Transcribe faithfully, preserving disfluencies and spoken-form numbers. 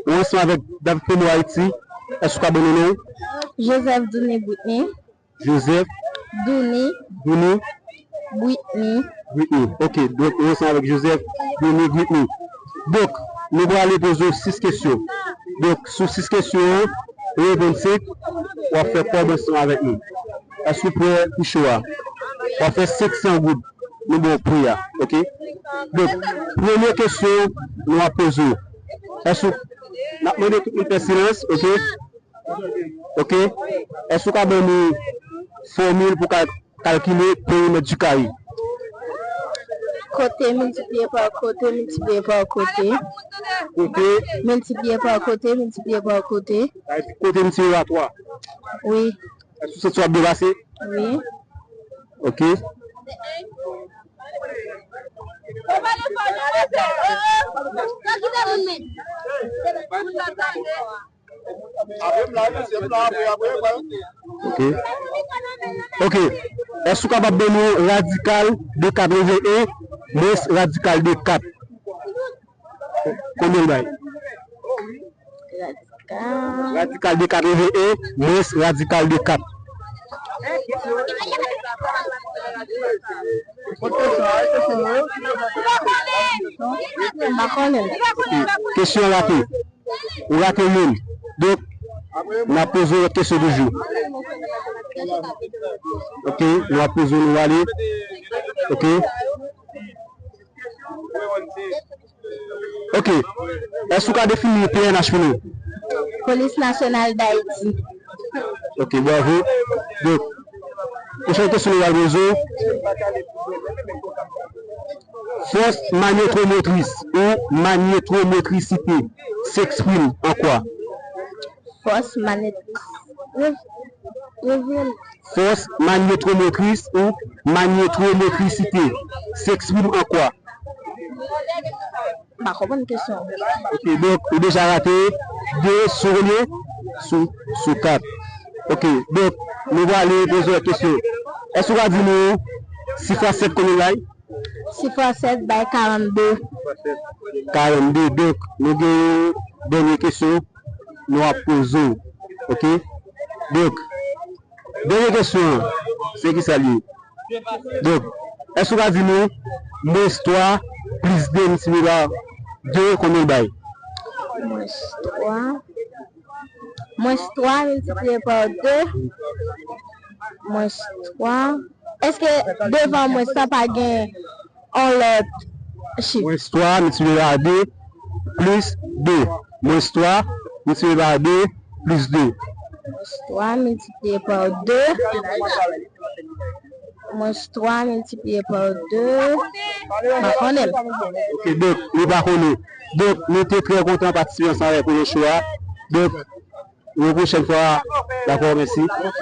Ou ansanm avèk David Promo Haïti. Èske w ka ban nou non w? Joseph Douni Britney. Joseph Douni Douni Britney. Britney. Ok, donk ou ansanm avèk Joseph Douni Britney. Donk, nou prale poze w sis kesyon. Donk, sou sis kesyon an, ou reponn senk, w ap fè kòb ansanm avèk nou. Èske w prè pou cho a? W ap fè senk san goud. Nou ba w pri a, ok? Donk, premye kesyon nou ap poze w. Èske w, n ap mande tout moun fè silans, ok? Ok? Èske w ka ban nou fòmil pou ka kalkile perimèt du carré? Kote miltipliye pa kote, miltipliye pa kote. Kote? Miltipliye pa kote, miltipliye pa kote. Sa vle di kote miltipliye pa twa. Wi. Èske w santi w ap byen pase? Wi. Ok. Ok. Ok. Èske w kapab ban nou radikal de katreven-en mwens radikal de kat? Konbyen l bay? Radikal de katreven-en mwens radikal de kat. M pa konnen. Ok. Kesyon rate. Ou rate youn. Donk, n ap poze w lòt kesyon toujou. Ok, n ap poze w, nou ale. Ok. Ok. Èske w ka defini P N H pou nou? Polis Nasyonal Dayiti. Ok, bravo. Donk, pwochèn kesyon nou pral poze w. Fòs manyetwomotris ou manyetwomotrisite s'exprime en quoi? Fòs manyet-, re-, revèl. Fòs manyetwomotris ou manyetwomotrisite s'exprime en quoi? M pa konprann kesyon an. Ok, donk, ou deja rate de sou konbyen? Sou, sou kat. Ok, donk, nou prale poze w kesyon. Èske w ka di nou sifwa sèt konbyen l bay? Sifwa sèt bay karannde. Karannde, donk, nou gen dènye kesyon nou ap poze w. Ok? Donk, dènye kesyon an, se kisa l ye? Donk, èske w ka di nou mwens twa plis de miltipliye pa de, konbyen l bay? Mwens twa. Mwens twa miltipliye pa de. Mwens twa. Èske devan mwens la pa gen yon lòt chif? Mwens twa miltipliye pa de plis de. Mwens twa miltipliye pa de plis de. Mwens twa miltipliye pa de. Mwens twa miltipliye pa de. M pa konnen. Ok, donk, li pa konnen. Donk, nou te trè kontan patisipe ansanm avèk ou nan show a. Donk, yon pwochèn fwa, dakò, mèsi. Ok.